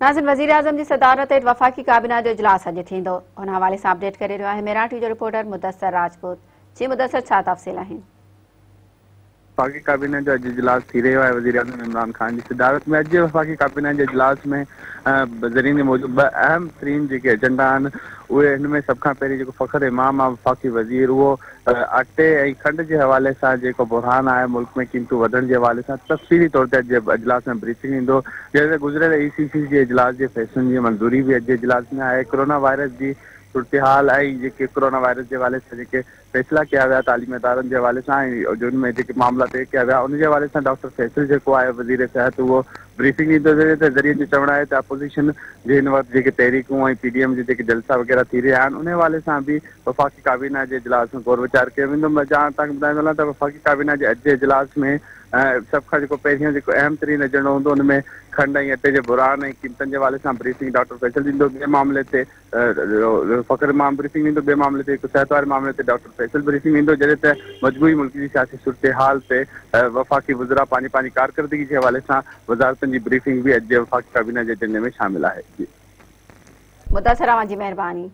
ناظرين وزيراعظم جي صدارت هيٺ وفاقي ڪابينا جو اجلاس اڄ ٿيندو ان حوالي سان اپڊيٽ ڪري رهيو آهي ميران ٽي جو رپورٽر مدثر راجپوت جي مدثر ڇا تفصيل آهن. وفاقي ڪابينا جو اڄ اجلاس ٿي رهيو آهي وزيراعظم عمران خان جي صدارت ۾ اڄ جي وفاقي ڪابينا جي اجلاس ۾ ذريعن جي موجب ٻه اهم ترين جيڪي ايجنڊا آهن اهي هن ۾ سڀ کان پهرين جيڪو فخر امام آهي وفاقي وزير اهو اٽي ۽ کنڊ جي حوالي سان جيڪو بحران آهي ملڪ ۾ قيمتون وڌڻ جي حوالي سان تفصيلي طور تي اڄ جي اجلاس ۾ بريفنگ ڏيندو جڏهن ته گذريل اي سي سي جي اجلاس جي فيصلن جي منظوري به اڄ جي اجلاس ۾ آهي ڪرونا وائرس جي صورتحال ۽ جيڪي ڪرونا وائرس جي حوالي سان جيڪي فيصلا ڪيا ويا تعليمي ادارن جي حوالي سان ۽ جن ۾ جيڪي معاملا طئي ڪيا ويا ان جي حوالي سان ڊاڪٽر فيصل جيڪو آهي وزير صحت اهو بريفنگ ڏيندو جڏهن ته ذريعن جو چوڻ آهي ته اپوزيشن جي هن وقت جيڪي تحريڪون ۽ پي ڊي ايم جي جيڪي جلسا وغيره ٿي رهيا آهن ان حوالي سان به وفاقي ڪابينا جي اجلاس ۾ غور ويچار ڪيو ويندو. مان توهان کي ٻڌائيندو هلان ته وفاقي ڪابينا جي اڄ جي اجلاس ۾ سڀ کان جيڪو پهريون جيڪو اهم ترين ايجنڊو هوندو ان ۾ کنڊ ۽ اٽي جي بحران ۽ قيمتن جي حوالي سان بريفنگ ڊاڪٽر فيصل ڏيندو ٻئي معاملي تي فخر امام بريفنگ ڏيندو ٻئي معاملي تي هڪ صحت واري معاملي تي ڊاڪٽر فيصل بريفنگ ڏيندو جڏهن ته مجموعي ملڪ جي سياسي صورتحال تي وفاقي وزراء پنهنجي پنهنجي ڪارڪردگي جي حوالي سان وزارتن جي بريفنگ به اڄ جي وفاقي ڪابينا جي ايجنڊي ۾ شامل آهي. مدثر اوهان جي مهرباني.